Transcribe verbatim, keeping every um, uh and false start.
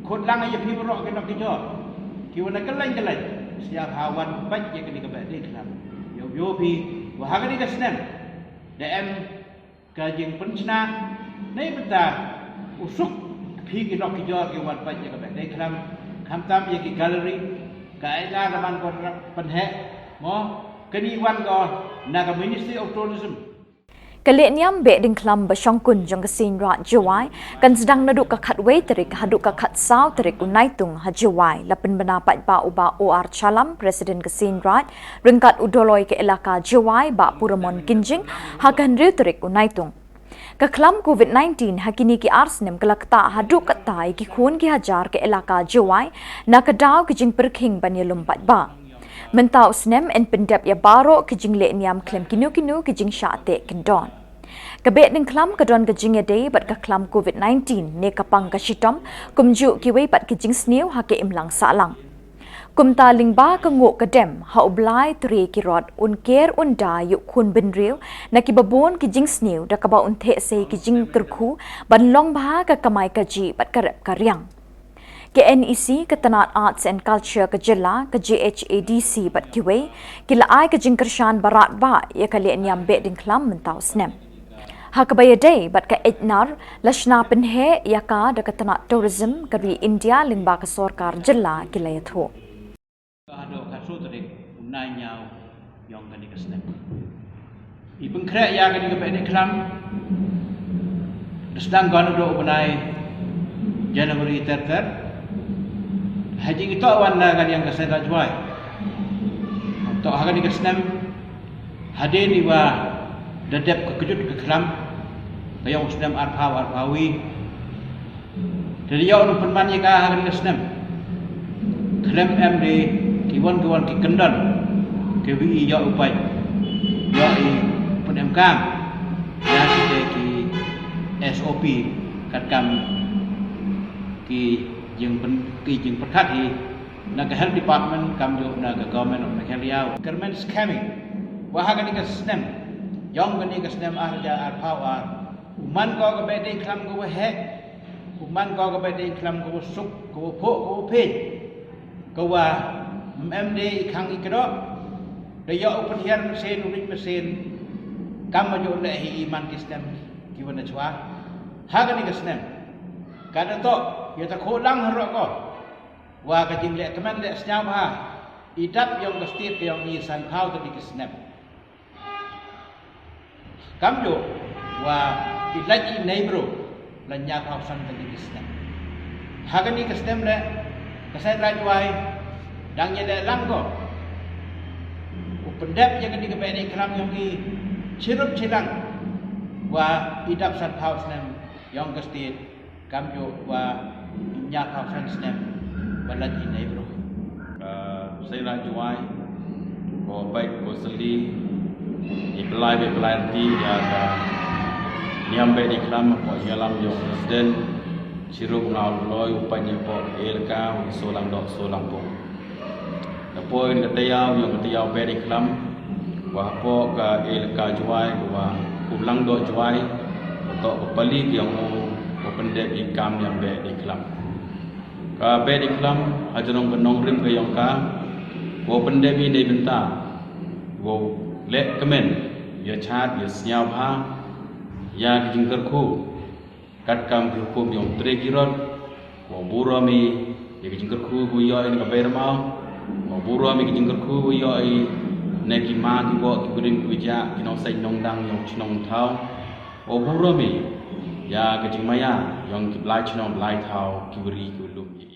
Khot lang ïa phi baroh ki nongkynjor, ki wan na kylleng kylleng, sngewbha wan peit ïa kane ka Behdeiñkhlam. Ïoh ïoh phi, wa ha kane ka snem da em ka jingpynshna, ne bynta u suk phi ki nongkynjor ki wan peit ïa ka Behdeiñkhlam, khamtam ïa ki gallery, ka ai la ka ban ko rap pynheh, mo, kane wan ko na ka Ministry of Tourism. Ka lehniam Behdeiñkhlam ba shongkun jong ka Seiñ Raij Jowai kan sdang naduh ka khatwei tarik haduh ka khatsaw tarik u Naitung ha Jowai, la pynbna paidbah u Bah O R Challam, President ka Seiñ Raij, ryngkat u Doloi ka Elaka Jowai Bah Puramon Kynjing, ha ka hynriew tarik u Naitung. Ka khlam Covid nineteen ha kine ki ar snem ka la ktah haduh katta ïa ki khun ki hajar ka Elaka Jowai na ka daw ki jingpyrkhing ban ïalum paidbah. Mynta u snem yn pyndep ïa baroh ki jinglehniam khlem kino kino ki jingshah teh kyndon. Ka Behdeiñkhlam ka don ka jingïadei bad ka khlam Covid nineteen ne ka pang ka shitom, kumjuh kiwei pat ki jingsniew ha ka imlang sahlang. Kumta lyngba ka nguh ka dem ha U Blai, tre ki rot, un ker un da ïa u khun bynriew na kiba bun ki jingsniew da kaba un theh sei ki jingkyrkhu ban long bha ka kamai kajih bad ka rep ka riang. Ka NEC, ka tnat Arts and Culture ka jylla, ka JHADC bad kiwei ki la ai ka jingkyrshan barat bah ïa ka lehniam Behdeiñkhlam mynta u snem. Ha kaba ïadei bad ka Ejnar, la shna pynheh ïa ka da ka tnat Tourism ka ri India lyngba ka sorkar jylla ki la ïathuh. Ka haduh ka sutrik u nai ñiaw ïong kane ka snem. I pynkhreh ïa kane ka Behdeiñkhlam da sdang ka naduh u bnai January ter ter. Ha jingitoh wan na kane ka Seiñ Raij Jowai. Toh ha kane ka snem hadien iwa da dep ka kjut ka khlam ka ïong u snem arphaw arphaw wi. Te da ïoh nong pynban ïa ka ha kane ka snem. Khlem em de ki wan ki wan ki kyndon ki wi i ïoh u pait ïoh i pynemkam ïa ki te ki SOP katkam ki jingpyn ki jingpyrkhat hi na ka Health Department kamjuh na ka Government of Meghalaya. Kyrmen skhem i wa ha kane ka snem ïong kane ka snem ar hajar arphaw ar u man ko ka Behdeiñkhlam ka wa heh. U man ko ka Behdeiñkhlam ka wa suk ka wa phuh ka wa phin ka wa em de i khang i kdoh. Da ïoh u pynhiar mynsiem u rit mynsiem kam ma juh leh hi i man ki snem ki wa na chwa. Ha kane ka snem ka da toh ïa ta khuh lang haroh ko wa ka jingleh kmen leh sngewbha i dap ïong ka state ka ïong i sanphaw tylli ki snem. Kamjuh wa i lait i neighbor la ñiawphaw san tylli ki snem. Ha kane ka snem leh ka Seiñ Raij Jowai dang ïaleh lang ko u pyndep ïa kane ka Behdeiñkhlam ïong i chirup chilang wa i dap sanphaw snem ïong ka state. Kamjuh wa i ñiawphaw san snem ba lait i neighbor. Ka Seiñ Raij Jowai ko peit ko sylli i pynlait ba pynlait rti ïa ka niam Behdeiñkhlam hapoh ïalam ïong President chirup nga u Doloi u peit ïa hapoh ka elaka u Solang Doh Solang Pung. Ka poi ka taïaw ïong ka taïaw Behdeiñkhlam wa hapoh ka elaka Jowai wa u Langdoh Jowai. Toh ka pali ka ïong u u pyndep i kam niam Behdeiñkhlam. Ka Behdeiñkhlam ha jrong ka nongrim ka ïong ka u pyndep i nei bynta u leh kmen ïa chad ïa sngewbha ïa ka jingkyrkhu. Katkam ki hukum ïong tre ki rot, wa burom i ïa ki jingkyrkhu ku ïoh i na ka Beirmaw, wa burom i ki jingkyrkhu ku ïoh i na ki ma ki bok ki brim ki bijak ki nongseng nongdang ïong chnong thaw, wa burom i ïa ki jingmaïa ïong ki blai chnong blai thaw ki bri ki lum i.